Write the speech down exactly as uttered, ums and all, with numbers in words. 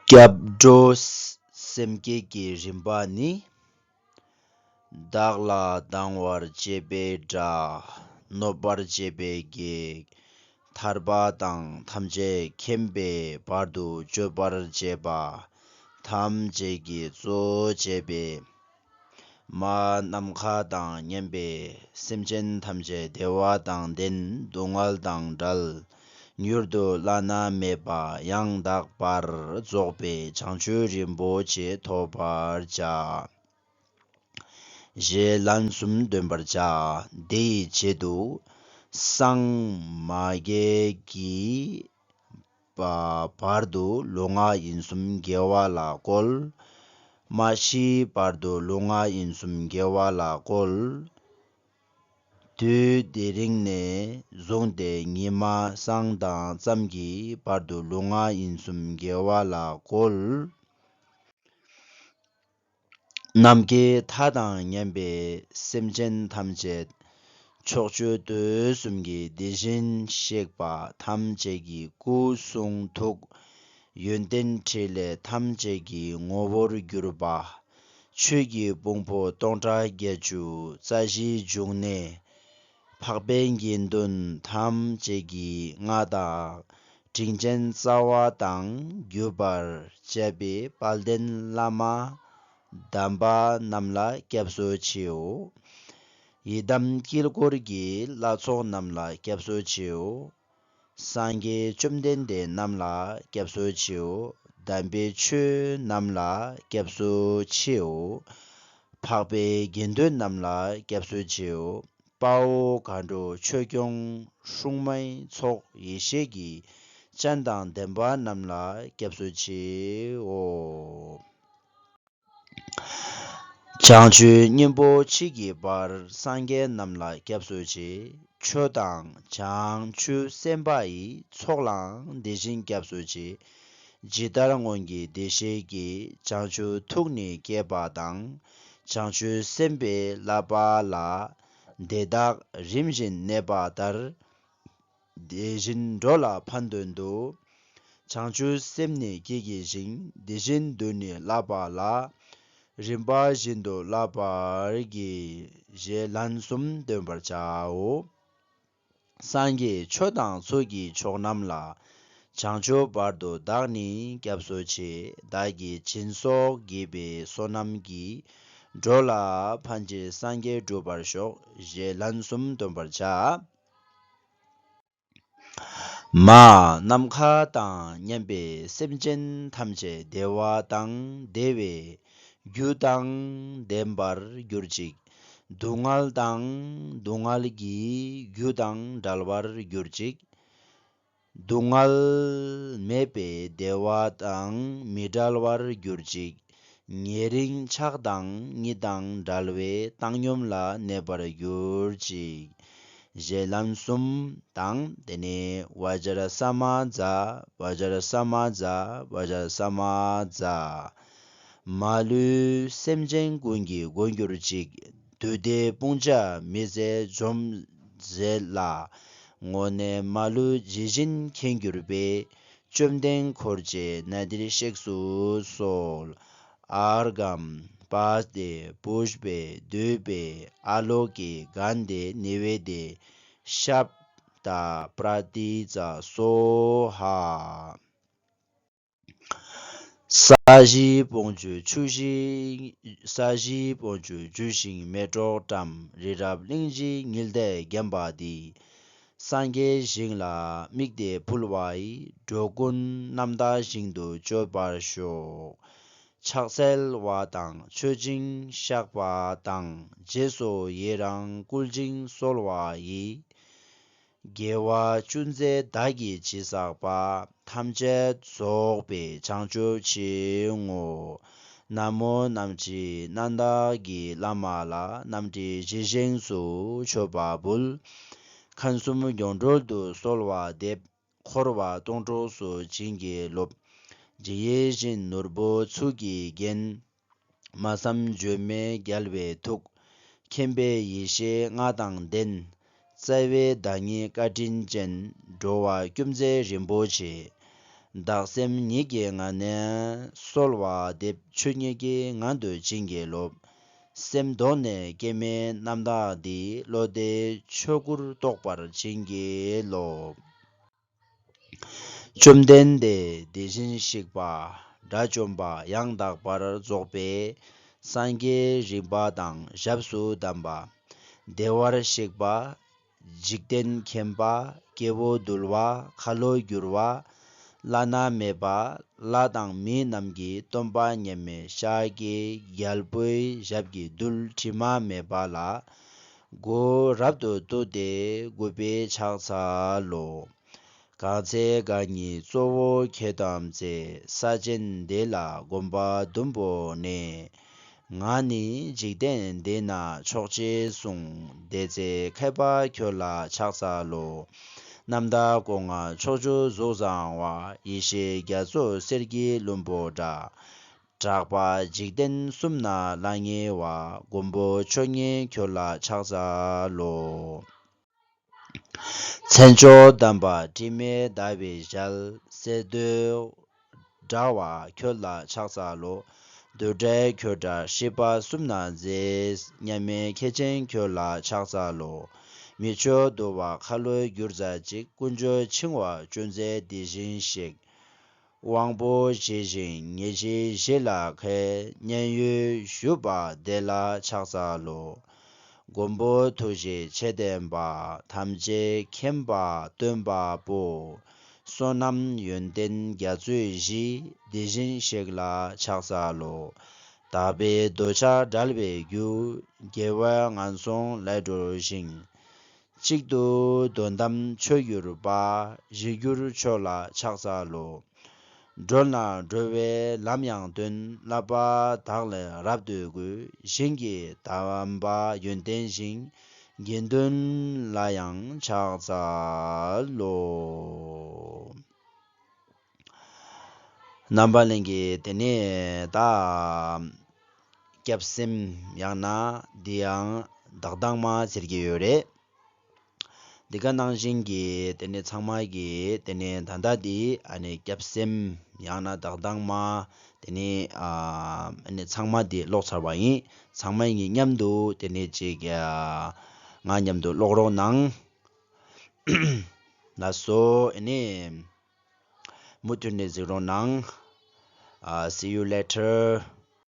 སྐྱབས་འགྲོ་སེམས་བསྐྱེད་ཀྱི་རིམ་པ་ནི། བདག་ལ་སྡང་བར་བྱེད་པའི་དགྲ། གནོད་པར་བྱེད་པའི་བགེགས། ཐར་པ་དང་ཐམས་ཅད་མཁྱེན་པའི་བར་དུ་གཅོད་པར་བྱེད་པ་ཐམས་ཅད་ཀྱི་གཙོ་བྱས་པའི། མ་ནམ་མཁའ་དང་མཉམ་པའི་སེམས་ཅན་ཐམས་ཅད་བདེ་བ་དང་ལྡན། སྡུག་བསྔལ་དང་བྲལ། མྱུར་དུ་བླ་ན་མེད་པ་ཡང་དག་པར་རྫོགས་པའི་བྱང་ཆུབ་རིན་པོ་ཆེ་ཐོབ་པར་བྱ། ཞེས་ལན་གསུམ་འདོན་པར་བྱ། དེའི་རྗེས་སུ་སངས་མ་རྒྱས་ཀྱི་བར་དུ་ལུས་ངག་ཡིད་གསུམ་དགེ་བ་ལ་བཀོལ། མ་ཤིའི་བར་དུ་ལུས་ངག་ཡིད་གསུམ་དགེ་བ་ལ་བཀོལ། དུས་དེ་རིང་ནས་བཟུང་སྟེ་ཉི་མ་སང་དང་ཙམ་གྱི་བར་དུ་ལུས་ངག་ཡིད་གསུམ་དགེ་བ་ལ་བཀོལ། ནམ་མཁའི་མཐའ་དང་མཉམ་པའི་སེམས་ཅན་ཐམས་ཅད་ཕྱོགས་བཅུ་དུས་གསུམ་གྱི་དེ་བཞིན་གཤེགས་པ་ཐམས་ཅད་ཀྱི་སྐུ་གསུང་ཐུགས་ཡོན་ཏན་ཕྲིན་ལས་ཐམས་ཅད་ཀྱི་ངོ་བོར་གྱུར་པ། ཆོས་ཀྱི་ཕུང་པོ་སྟོང་ཕྲག་བརྒྱད་ཅུ་རྩ་བཞིའི་འབྱུང་གནས། འཕགས་པའི་དགེ་འདུན་ཐམས་ཅད་ཀྱི་མངའ་བདག་དྲིན་ཅན་རྩ་བ་དང་བརྒྱུད་པར་བཅས་པའི་དཔལ་ལྡན་བླ་མ་དམ་པ་རྣམས་ལ་སྐྱབས་སུ་མཆིའོ། ཡི་དམ་དཀྱིལ་འཁོར་གྱི་ལྷ་ཚོགས་རྣམས་ལ་སྐྱབས་སུ་མཆིའོ། སངས་རྒྱས་བཅོམ་ལྡན་འདས་རྣམས་ལ་སྐྱབས་སུ་མཆིའོ། དམ་པའི་ཆོས་རྣམས་ལ་སྐྱབས་སུ་མཆིའོ། འཕགས་པའི་དགེ་འདུན་རྣམས་ལ་སྐྱབས་སུ་མཆིའོ། དཔའ་བོ་མཁའ་འགྲོ་ཆོས་སྐྱོང་སྲུང་མའི་ཚོགས་ཡེ་ཤེས་ཀྱི་སྤྱན་དང་ལྡན་པ་རྣམས་ལ་སྐྱབས་སུ་མཆིའོ། བྱང་ཆུབ་སྙིང་པོ་མཆིས་ཀྱི་བར་སངས་རྒྱས་རྣམས་ལ་སྐྱབས་སུ་མཆི། ཆོས་དང་བྱང་ཆུབ་སེམས་དཔའ་ཡི་ཚོགས་ལའང་དེ་བཞིན་སྐྱབས་སུ་མཆི། ཇི་ལྟར་སྔོན་གྱི་བདེ་གཤེགས་ཀྱིས་བྱང་ཆུབ་ཐུགས་ནི་བསྐྱེད་པ་དང་། བྱང་ཆུབ་སེམས་དཔའི་བསླབ་པ་ལ་དེ་དག་རིམ་བཞིན་གནས་པ་ལྟར། དེ་བཞིན་འགྲོ་ལ་ཕན་དོན་དུ། བྱང་ཆུབ་སེམས་ནི་བསྐྱེད་བགྱི་ཞིང་། དེ་བཞིན་དུ་ནི་བསླབ་པ་ལ། རིམ་པ་བཞིན་དུ་བསླབ་པར་བགྱི། ཞེས་ལན་གསུམ་འདོན་པར་བྱའོ། སངས་རྒྱས་ཆོས་དང་ཚོགས་ཀྱི་མཆོག་རྣམས་ལ། བྱང་ཆུབ་བར་དུ་བདག་ནི་སྐྱབས་སུ་མཆི། བདག་གིས་སྦྱིན་སོགས་བགྱིས་པའི་བསོད་ནམས་ཀྱིས། འགྲོ་ལ་ཕན་ཕྱིར་སངས་རྒྱས་འགྲུབ་པར་ཤོག། ཞེས་ལན་གསུམ་འདོན་པར་བྱ། མ་ནམ་མཁའ་དང་མཉམ་པའི་སེམས་ཅན་ཐམས་ཅད་བདེ་བ་དང་བདེ་བའི་རྒྱུ་དང་ལྡན་པར་གྱུར་ཅིག། སྡུག་བསྔལ་དང་སྡུག་བསྔལ་གྱི་རྒྱུ་དང་བྲལ་བར་གྱུར་ཅིག། སྡུག་བསྔལ་མེད་པའི་བདེ་བ་དང་མི་འབྲལ་བར་གྱུར་ཅིག། ཉེ་རིང་ཆགས་སྡང་གཉིས་དང་བྲལ་བའི་བཏང་སྙོམས་ལ་གནས་པར་གྱུར་ཅིག། ཞེས་ལན་གསུམ་དང་། དེ་ནས་བཛྲ་ས་མ་ཛཿ། བཛྲ་ས་མ་ཛཿ། བཛྲ་ས་མ་ཛཿ། མ་ལུས་སེམས་ཅན་ཀུན་གྱི་མགོན་གྱུར་ཅིག། བདུད་སྡེ་དཔུང་བཅས་མི་བཟད་འཇོམས་མཛད་ལ། དངོས་གནས་མ་ལུས་ཇི་བཞིན་མཁྱེན་གྱུར་པའི། བཅོམ་ལྡན་འཁོར་བཅས་གནས་འདིར་གཤེགས་སུ་གསོལ། ཨརྒྷཾ་པཱ་ཏེ་པུཥྤེ་དྷཱུ་པེ་ཨཱ་ལོ་ཀེ་གནྡྷེ་ནཻ་ཝི་དྱེ་ཤབྡ་པྲ་ཏཱིཙྪ་སྭཱ་ཧཱ། ས་གཞིའི་དཔུང་འཇུག་ཆུ་ཞིང་། ས་གཞིའི་དཔུང་འཇུག་ཆུ་ཞིང་མེ་སྒྲོན་བཀྲམ། རི་རབ་གླིང་བཞི་ཉི་ཟླས་བརྒྱན་པ་འདི། སངས་རྒྱས་ཞིང་ལ་དམིགས་ཏེ་ཕུལ་བ་ཡིས། འགྲོ་ཀུན་རྣམ་དག་ཞིང་དུ་སྤྱོད་པར་ཤོག། ཕྱག་འཚལ་བ་དང་མཆོད་ཅིང་བཤགས་པ་དང་། རྗེས་སུ་ཡི་རང་བསྐུལ་ཞིང་གསོལ་བ་ཡི། དགེ་བ་ཅུང་ཟད་བདག་གིས་ཅི་བསགས་པ། ཐམས་ཅད་རྫོགས་པའི་བྱང་ཆུབ་ཕྱིར་བསྔོ། ན་མོ། རྣམ་འདྲེན་རྣམ་དག་གི་བླ་མ་ལ། རྣམ་འདྲེན་གཞིར་བཞེངས་སུ་མཆོད་པ་འབུལ། ཁམས་གསུམ་སྐྱོང་གྲོལ་དུ་གསོལ་བ་འདེབས། འཁོར་བ་སྡོང་གྲོགས་སུ་བྱིན་གྱིས་རློབས། ཇི་ཡི་བཞིན་ནོར་བུ་ཚུལ་གྱིས་བརྒྱན། སྨྲ་བསམ་བརྗོད་མེད་རྒྱལ་བའི་ཐུགས། མཁྱེན་པའི་ཡེ་ཤེས་ལྔ་དང་ལྡན། རྩ་བའི་བདག་ཉིད་བཀའ་དྲིན་ཅན། འགྲོ་བ་སྐྱོབ་མཛད་རིན་པོ་ཆེ། བདག་སེམས་ཉིད་ཀྱི་ངང་ནས་གསོལ་བ་འདེབས། ཆོས་ཉིད་ཀྱི་ངང་དུ་བྱིན་གྱིས་རློབས། སེམས་གདོད་ནས་སྐྱེ་མེད་རྣམ་དག་འདི། བློ་བདེ་ཆོས་སྐུར་རྟོགས་པར་བྱིན་གྱིས་རློབས། བཅོམ་ལྡན་འདས་དེ་བཞིན་གཤེགས་པ་དགྲ་བཅོམ་པ་ཡང་དག་པར་རྫོགས་པའི་སངས་རྒྱས་རིག་པ་དང་ཞབས་སུ་ལྡན་པ། བདེ་བར་གཤེགས་པ། འཇིག་རྟེན་མཁྱེན་པ། སྐྱེས་བུ་འདུལ་བ། ཁ་ལོ་བསྒྱུར་བ། བླ་ན་མེད་པ། ལྷ་དང་མི་རྣམས་ཀྱི་སྟོན་པ་མཉམ་མེད་ཤཱཀྱའི་རྒྱལ་པོའི་ཞབས་ཀྱི་རྡུལ་དྲི་མ་མེད་པ་ལ་མགོ་རབ་ཏུ་གཏུགས་ཏེ་གུས་པས་ཕྱག་འཚལ་ལོ། གང་ཚེ་རྐང་གཉིས་གཙོ་བོ་ཁྱེད་དམ་ཚེ། ས་ཆེན་འདི་ལ་གོམ་པ་བདུན་བོར་ནས། ང་ནི་འཇིག་རྟེན་འདི་ན་མཆོག་ཅེས་གསུངས། དེ་ཚེ་མཁས་པ་ཁྱོད་ལ་ཕྱག་འཚལ་ལོ། རྣམ་དག་སྐུ་མངའ་ཕྱོགས་བཅུར་གཟུགས་བཟང་བ། ཡེ་ཤེས་རྒྱ་མཚོ་གསེར་གྱི་ལྷུན་པོ་འདྲ། གྲགས་པ་འཇིག་རྟེན་གསུམ་ན་ལྷང་ངེ་བ། མགོན་པོ་མཆོག་བརྙེས་ཁྱོད་ལ་ཕྱག་འཚལ་ལོ། མཚན་མཆོག་ལྡན་པ་དྲི་མེད་ཟླ་བའི་ཞལ། གསེར་མདོག་འདྲ་བ་ཁྱོད་ལ་ཕྱག་འཚལ་ལོ། རྡུལ་བྲལ་ཁྱོད་འདྲ་སྲིད་པ་གསུམ་ན་མཛེས། མཉམ་མེད་ཁྱེད་ཅན་ཁྱོད་ལ་ཕྱག་འཚལ་ལོ། མི་མཆོག་འདུ་བ་ཁ་ལོ་བསྒྱུར་མཛད་ཅིག། ཀུན་སྦྱོར་འཆིང་བ་གཅོད་མཛད་དེ་བཞིན་གཤེགས། དབང་པོ་ཇི་བཞིན་ཉེར་ཞི་བཞི་ལ་མཁས། མཉན་ཡོད་བཞུགས་པ་དེ་ལ་ཕྱག་འཚལ་ལོ། མགོན་པོ་ཐུགས་རྗེ་ཆེ་ལྡན་པ། ཐམས་ཅད་མཁྱེན་པ་སྟོན་པ་པོ། བསོད་ནམས་ཡོན་ཏན་རྒྱ་མཚོའི་གཞི། དེ་བཞིན་གཤེགས་ལ་ཕྱག་འཚལ་ལོ། དག་པའི་འདོད་ཆགས་བྲལ་བའི་རྒྱུ། དགེ་བའི་ངན་སོང་ལས་སྒྲོལ་ཞིང་། གཅིག་ཏུ་དོན་དམ་མཆོག་གྱུར་པ། གཞིར་གྱུར་མཆོག་ལ་ཕྱག་འཚལ་ལོ། གྲོལ་ན་གྲོལ་བའི་ལམ་ཡང་སྟོན། བསླབ་པ་དག་ལས་རབ་ཏུ་དགོས། ཞིང་གི་དམ་པ་ཡོན་ཏན་ཞིང་། དགེ་འདུན་ལ་ཡང་ཕྱག་འཚལ་ལོ། རྣམ་པ་ལྷན་རྒྱས་དེ་ནས་ད་སྐྱབས་སེམས་ཡང་ན་འདི་ཡང་བདག་དང་མ་ཟེར་གྱི་ཡོད་རེད། འདི་ག་ནང་བཞིན་གྱི་དེ་ནས་ཚང་མ་གི་དེ་ནས་ད་ལྟ་འདི་ཨ་ནི་སྐྱབས་སེམས་ཡང་ན་བདག་དང་མ་དེ་ནས་ཨ་ནི་ཚང་མ་འདི་ཀློག་ཚར་བ་ཡིན། ཚང་མ་གི་མཉམ་དུ་དེ་ནས་ཅིག་ང་མཉམ་དུ་ཀློག་རོགས་གནང་། ལགས་སོ། ཨ་ནི་མུ་མཐུད་ནས་གཟིགས་རོགས་གནང་། ཨ། See you later.